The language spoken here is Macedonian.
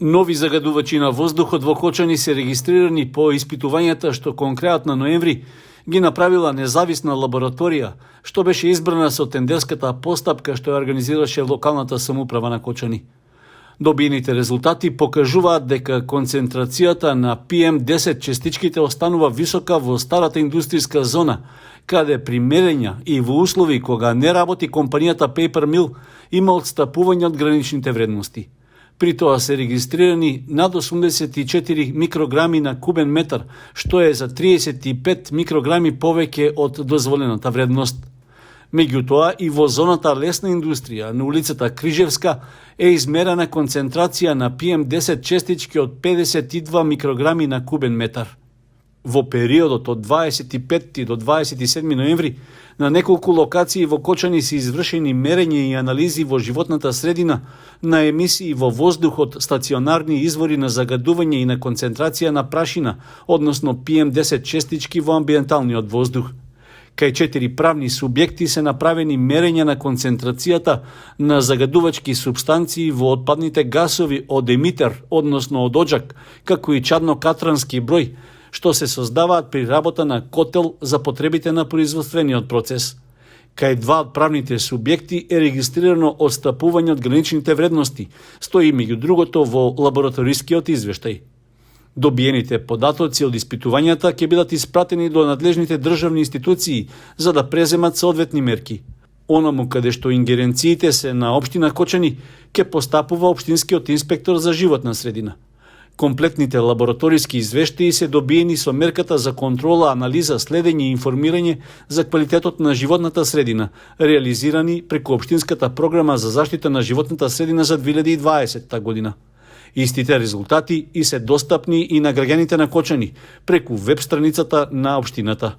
Нови загадувачи на воздухот во Кочани се регистрирани по испитувањата што конкреат на ноември ги направила независна лабораторија, што беше избрана со тендерската постапка што ја организираше локалната самоуправа на Кочани. Добиените резултати покажуваат дека концентрацијата на PM10 частичките останува висока во старата индустријска зона, каде при мерења и во услови кога не работи компанијата Paper Mill има отстапување од граничните вредности. При тоа се регистрирани над 84 микрограми на кубен метар, што е за 35 микрограми повеќе од дозволената вредност. Меѓутоа и во зоната лесна индустрија на улицата Крижевска е измерена концентрација на PM10 честички од 52 микрограми на кубен метар. Во периодот од 25 до 27 ноември на неколку локации во Кочани се извршени мерења и анализи во животната средина на емисии во воздухот, стационарни извори на загадување и на концентрација на прашина, односно PM10 честички во амбиенталниот воздух. Кај 4 правни субјекти се направени мерења на концентрацијата на загадувачки супстанции во отпадните гасови од емитер, односно од оџак, како и чадно-катрански број, што се создаваат при работа на котел за потребите на производствениот процес. Кај 2 од правните субјекти е регистрирано отстапување од граничните вредности, стои меѓу другото во лабораторискиот извештај. Добиените податоци од испитувањата ќе бидат испратени до надлежните државни институции за да преземат соодветни мерки. Онаму каде што ингеренциите се на општина Кочани ќе постапува општинскиот инспектор за животна средина. Комплетните лабораториски извештаи се добиени со мерката за контрола, анализа, следење и информирање за квалитетот на животната средина, реализирани преку општинската програма за заштита на животната средина за 2020 година. Истите резултати и се достапни и на граѓаните на Кочани преку веб страницата на општината.